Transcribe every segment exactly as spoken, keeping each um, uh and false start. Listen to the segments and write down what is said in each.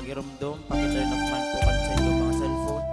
Pagirumdom, paki-turn off man po kan sa inyong mga cellphone.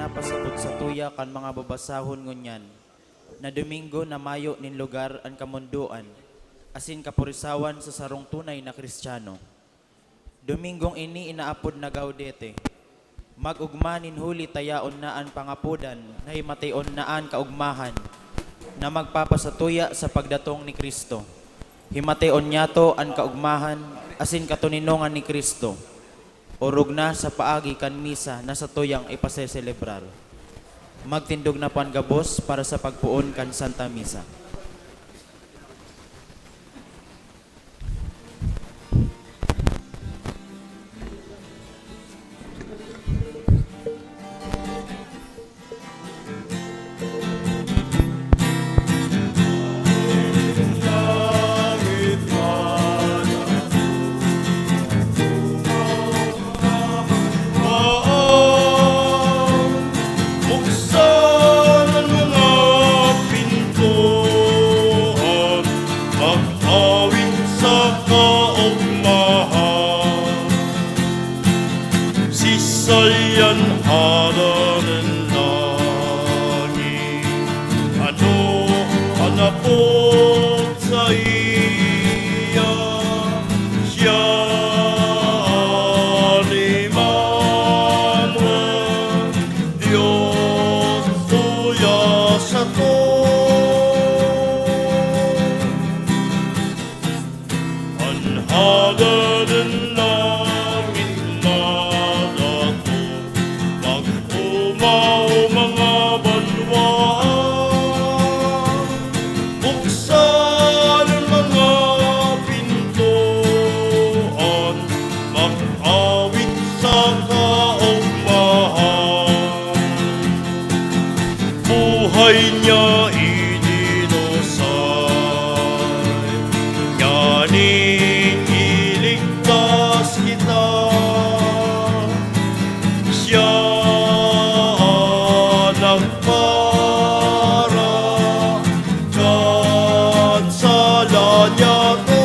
Napasabot satuya kan mga babasahon ngunyan na Domingo na mayo nin lugar an kamondoan asin kapurisawan sa sarong tunay na Cristiano. Domingong ini inaapod na Gaudete. Mag-ogma nin huli ta yaon na an pangapodan na himatayon na an kaogmahan na magpapasatuya sa pagdatong ni Cristo. Himatayon nyato an kaogmahan asin katoninongan ni Cristo, orog na sa paagi kan misa na satuyang ipaseselebrar. Magtindog na po an gabos para sa pagpoon kan Santa Misa. Buksan an mga pintoan, mag-awit sa kaogmahan. Siisay an Hade nin langit? Ano an apod saiya? Siya an Emmanuel, Dios tuya sato. An Hade nin langit madato, mag-omaw mga banwaan. Buksan an mga pintoan, mag-awit sa kaogmahan. Buhay niya idinosay, nganing iligtas kita. Siya an nagpara kan sala niyato.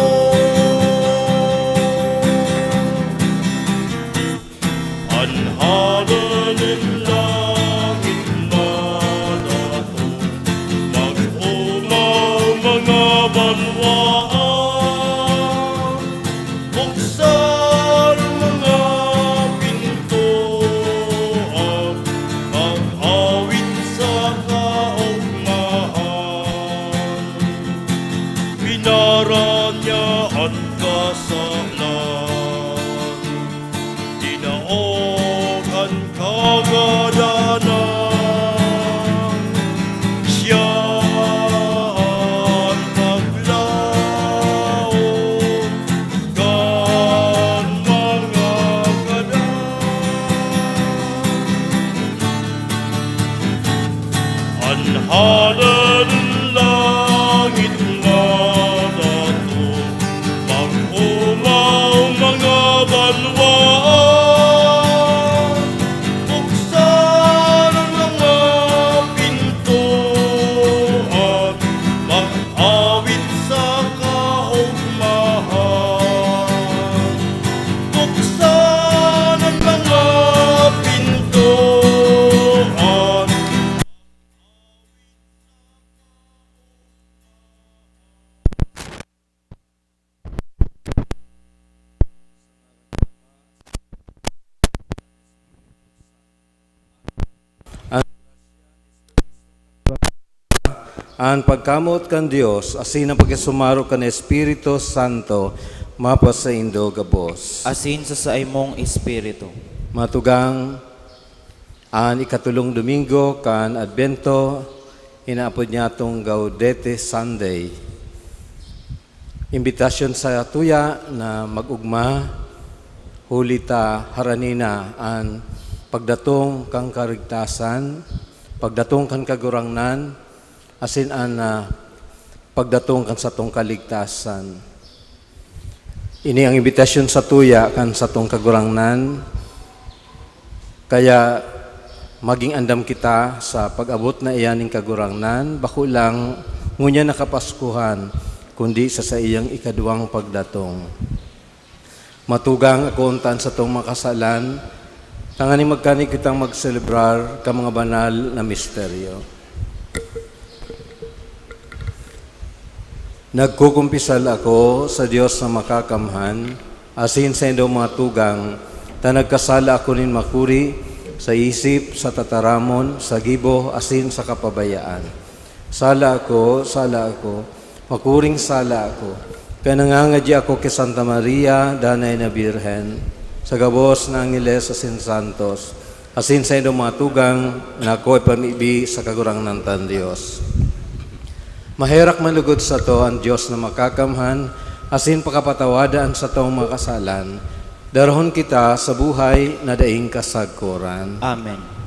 An Hade nin langit madato, mag-omaw mga banwaan. Buksan an mga pintoan, mag-awit sa kaogmahan. Pinaran niya an kasalan, tinaog an kagadanan. Siya an paglaog kan mga gadan. An Hade nin langit madato, mag-omaw mga banwaan. Buksan an mga pintoan, mag-awit sa kaogmahan. Buksan an mga pintoan. An pagkamoot kan Dios asin an pakisumaro kan Espiritu Santo mapasaindo gabos. Asin sa saimong espiritu. Matugang, an ikatolong Domingo kan Adbento, inaapod niyatong Gaudete Sunday. Imbitasyon sa tuya na mag-ogma, huli ta harani na an pagdatong kan kaligtasan, pagdatong kan Kagurangnan, asin an, ah, pagdatong kan satong kaligtasan. Ini ang imbitasyon sa tuya kan satong Kagurangnan. Kaya maging andam kita sa pag-abot na iyan nin Kagurangnan, bako lang ngunyan na Kapaskuhan, kundi sa saiyang ikaduwang pagdatong. Matugang akoon ta an satong mga kasalan, Tanganing magkanig kitang magselebrar kan mga banal na misteryo. Nagkukumpisal ako sa Dios na Makakamhan, asin sa indong mga tugang, ta nagkasala ako nin makuri sa isip, sa tataramon, sa gibo, asin sa kapabayaan. Sala ako, sala ako, makuring sala ako, kaya nangangadya ako ki Santa Maria, Danay na Birhen, sa gabos na angeles asin santos, asin sa indong mga tugang na ako ipamibi sa Kagurangnan tang Dios. Maherak man lugod sato an Dios na Makakamhan, asin pakapatawada an satong mga kasalan. Darahon kita sa buhay na daing kasagkoran. Amen.